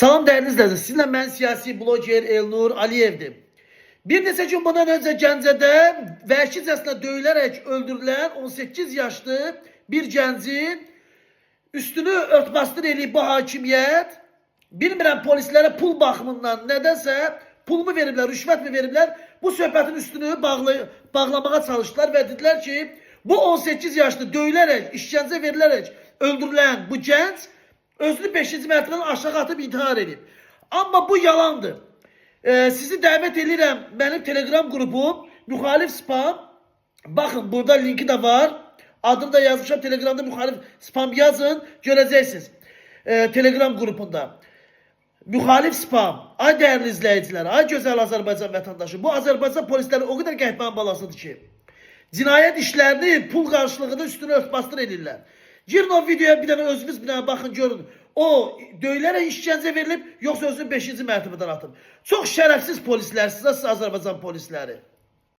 Salam dəyərli izləyicilər, sizinlə mən siyasi bloger Elnur Aliyevdir. Bir neçə gün bundan öncə Gəncədə vəhşicəsinə döyülərək öldürülən 18 yaşlı bir gəncin üstünü örtbasdır eləyib bu hakimiyyət. Bilmirəm polislərə pul baxımından nədənsə pul mu veriblər, rüşvət mi veriblər? Bu söhbətin üstünü bağlamağa çalışdılar və dedilər ki, bu 18 yaşlı döyülərək, işgəncə verilərək öldürülən bu gənc özünü 5-ci mərtəbədən aşağı atıb intihar edib. Amma bu yalandır. Sizi dəvət edirəm mənim Telegram qrupum Müxalif Spam. Baxın, burada linki də var. Adını da yazmışam. Telegramda Müxalif Spam yazın, görəcəksiniz. Telegram qrupunda. Müxalif spam. Ay dəyərli izləyicilər, ay gözəl Azərbaycan vətəndaşı. Bu Azərbaycan polisləri o qədər qəhvənin balasıdır ki, cinayət işlərini pul qarşılığında üstünə örtbasdır edirlər. Girin o videoya, bir dənə özünüz bir dənə baxın, görün. O döyülərək işgəncə verilib, yoxsa özünü 5-ci mərtəbədən atıb. Çox şərəfsiz polislər, sizə siz Azərbaycan polisləri.